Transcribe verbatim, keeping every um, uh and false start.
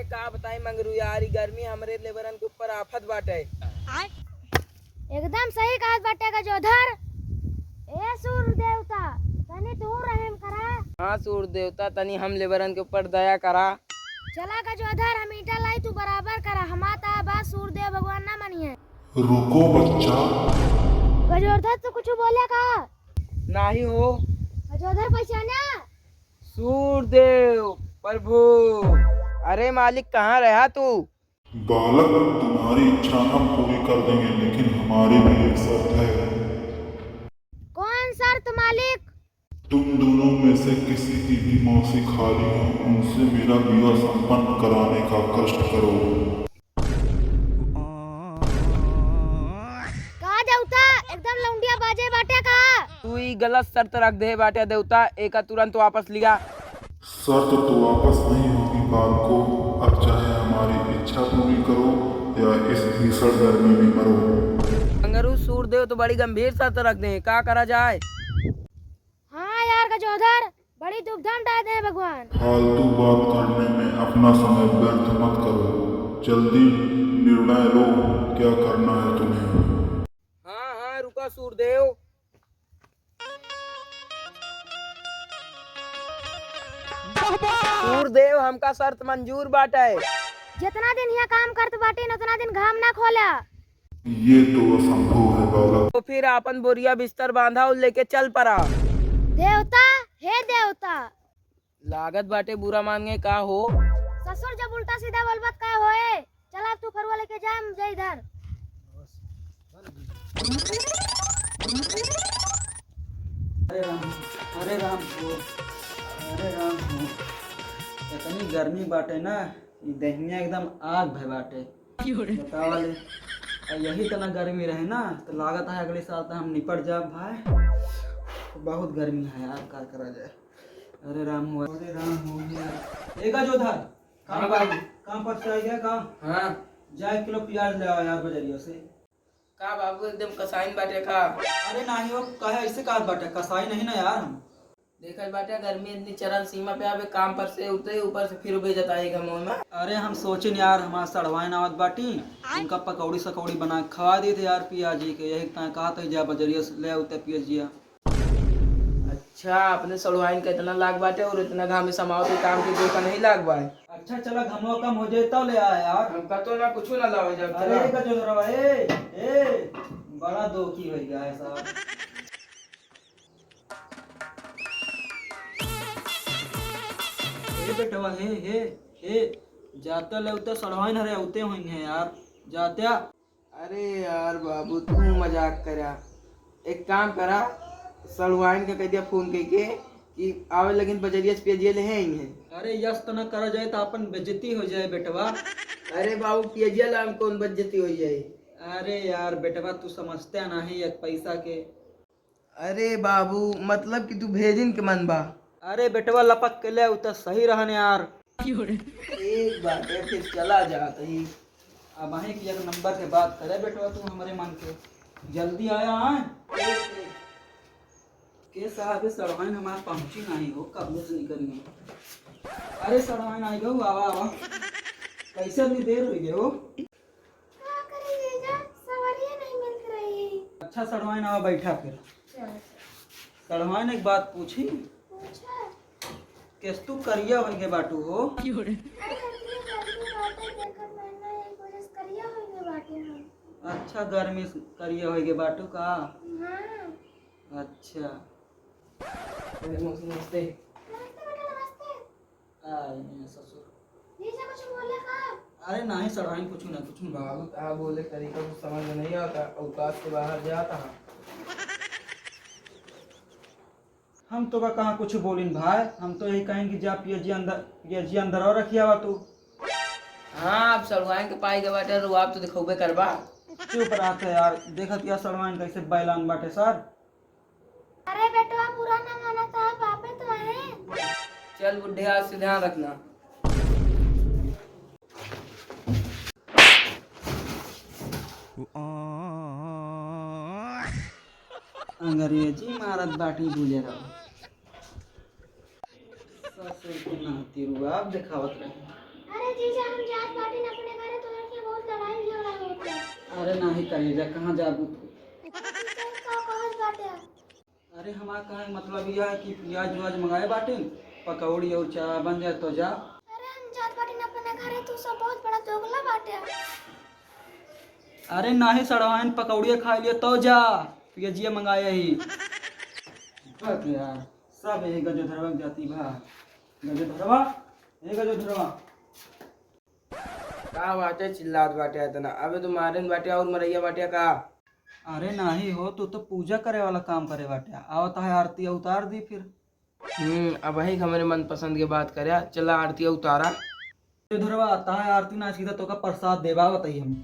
का बताई मंगरू यार, ई गर्मी हमरे लेबरन के ऊपर आफत बाटे। एकदम सही कहत बाटे गजोधर। ए सूर्य देवता, तनी तू रहम करा। हाँ सूर्य देवता, तनी हम लेबरन के ऊपर दया करा। चला गजोधर, हम ईंटा लाई, तू बराबर करा। हमार त बात सूर्य देव भगवान ना मनिहे। रुको बच्चा। गजोधर, तू कुछ बोले का? नाही हो। गजोधर पहचाना? सूर्य देव प्रभु। अरे मालिक, कहाँ रहा तू? बालक, तुम्हारी इच्छा हम पूरी कर देंगे, लेकिन हमारी भी एक शर्त है। कौन शर्त मालिक? तुम दोनों में से किसी की भी मौसी खाली हो, उनसे मेरा विवाह संपन्न कराने का कष्ट करो। का देवता, एकदम लौंडिया बाजे बाटे का? तू ई गलत शर्त रख दे बाटे देवता, एका तुरंत वापस लिया। शर्त तो वापस नहीं होगी बालको, अब चाहे हमारी इच्छा पूरी करो या इस भीषण गर्मी में मरो। मंगरू, सूर्य देव तो बड़ी गंभीर शर्त रख दे, का करा जाए? हाँ यार गजोधर, बड़ी दुविधा में डाल दे भगवान। फालतू बात करने में अपना समय व्यर्थ मत करो, जल्दी निर्णय लो, क्या करना है तुम्हें? हाँ, हाँ, रुका सूरदेव। सूरदेव, हमका शर्त मंजूर बाटे। जितना दिन यहाँ काम करत बाटीन, उतना दिन घाम ना खोला। ये तो असंभव है बालक। तो फिर आपन बोरिया बिस्तर बांधा और लेके चल पड़ा। देवता, हे देवता। लागत बाटे बुरा मान गए का हो? ससुर जब उल्टा सीधा बोलबत का होए? चला अब तू फरुआ लेके जा, हम जाई इधर। अरे राम, अरे राम हो, अरे राम हो, इतनी गर्मी बाटे ना, ई देहिया एकदम आग भय बाटे। बतावा ले, आ यही तना गर्मी रहे ना, तो लागत है अगले साल तो हम निपट जाब भाई। बहुत गर्मी है यार, का करा जाए। अरे राम हो, अरे राम हो। ए गजोधर, हाँ बाबू। काम पर से आ गया काम? हाँ। जा एक किलो प्याज ले आओ यार बजरिया से। का बाबू एकदम कसाइन बाटे का? अरे नाही हो, काहे ऐसे कहत बाटे? कसाई नहीं ना यार हम। देखत बाटे गर्मी इतनी चरम सीमा पे आवे, काम पर से उतरे ऊपर से फिर बेइज्जत आएगा मुंह में। अरे हम सोचिन यार हमार सड़वाइन आवत बाटी, उनका पकौड़ी सकौड़ी बना के खवा देते यार पियाजी के, यही तां कहत है जा बजरिया से ले आउते पियाजिया। अच्छा, अपने सड़वाइन का इतना लाग बाटे और इतना घाम में समाओ तो काम के कोई का नहीं लाग बाए। अच्छा, चला घमवा कम हो जाए तब ले आए यार। हमका तो ना कुछ ना लावे जाए, अरे चला। गजोधरवा, ए, ए, बड़ा दोखी हो गया है साहब। ए बेटवा, हे, हे, हे, जाता ले उतर सड़वाइन हरे उते होइंगे यार, जात्या। अरे यार बाबू, तू मजाक करा। एक काम करा, सड़ुआइन का कह दिया फोन कइके कि आवे लगिन बजरिया से पियजिया ले हैं ही हैं। अरे यस तो न करा जाए तो अपन बेइज्जती हो जाए बेटवा। अरे बाबू, पियजिया ला हम कौन बेइज्जती हो जाए? अरे यार बेटवा, तू समझते नहीं एक पैसा के। अरे बाबू, मतलब कि तू भेजिन के मन बा? अरे बेटवा, लपक के ले, उ त सही रहन यार। एक बात है, फिर चला जात ही। अब अहीं की एक नंबर के बात करे बेटवा, तू हमरे मन के। जल्दी आया आए। के साहब, ये सड़वाइन हमार पहुँची नहीं हो, कब से निकल गई। अरे सड़वाइन आई गऊ, आवा, आवा। कैसे इतनी देर हो गई हो? का करी जीजा, सवारिये नहीं मिलत रही। अच्छा सड़वाइन, आवा बैठा फिर। चल। सड़वाइन, एक बात पूछी? पूछा। केस तू करिया होइगे बाटू हो? अरे, इतनी गर्मी बाटे, देखत महीना एक वजह से करिया होइगे बाटे हम। अच्छा, गर्मी से करिया होइगे बाटू का? हाँ। अच्छा। अरे मौसी, नमस्ते। नमस्ते बेटा, नमस्ते। आ, ये ससुर। जीजा कुछ बोले का? अरे नहीं सड़वाइन, कुछ ना, कुछ ना। बाबू, आ बोले तरीका कुछ समझ में नहीं आता, औकात से बाहर जाता है। हम तो का कहाँ कुछ बोलिन भाई, हम तो यही कहें कि जा पियजी अंदर, पियजी अंदर और रखिया हुआ तू। हाँ, अब सड़वाइन के पाई के बाटे, रुआब तो दिखौबे करबा। चुप रहते यार, देखत या सड़वाइन कैसे बैलान बाटे सर। अरे बेटवा, बुरा ना माना, तो बापे तो है। चल बुढ़े, आज से ध्यान रखना। अंग्रेजी मारत बाटी बुझे रहो। ससुर के नाती रुआब देखावत रहे। अरे जीजा, हम नाही करेजा, कहाँ जाबू तू? का कहत बाटे? अरे हमार कहे मतलब यह है कि पियाज उयाज मंगाए बाटिन, पकौड़ी और चाय बन जाए तो जा। अरे हम जात बाटिन अपने घरे, तू सब बहुत बड़ा दोगला बाटे। अरे नाही सड़वाइन, पकौड़िया खाए लिए तो जा, पियजिया मंगाए ही। बस यार, सब यही गजोधरवा के जाती बा। गजोधरवा, ए गजोधरवा। का बाटे चिल्लात बाटे इतना? अबे तो मारेन बाटे और मरैया बाटे का? अरे नाही हो, तू तो पूजा करे वाला काम करे बाटे। आवत है आरती उतार दी फिर। हम्म, अब वही हमरे मनपसंद के बात करे। चला आरती उतारा। गजोधरवा, ताहे आरती ना सीधा तोका प्रसाद देबा बताई हम।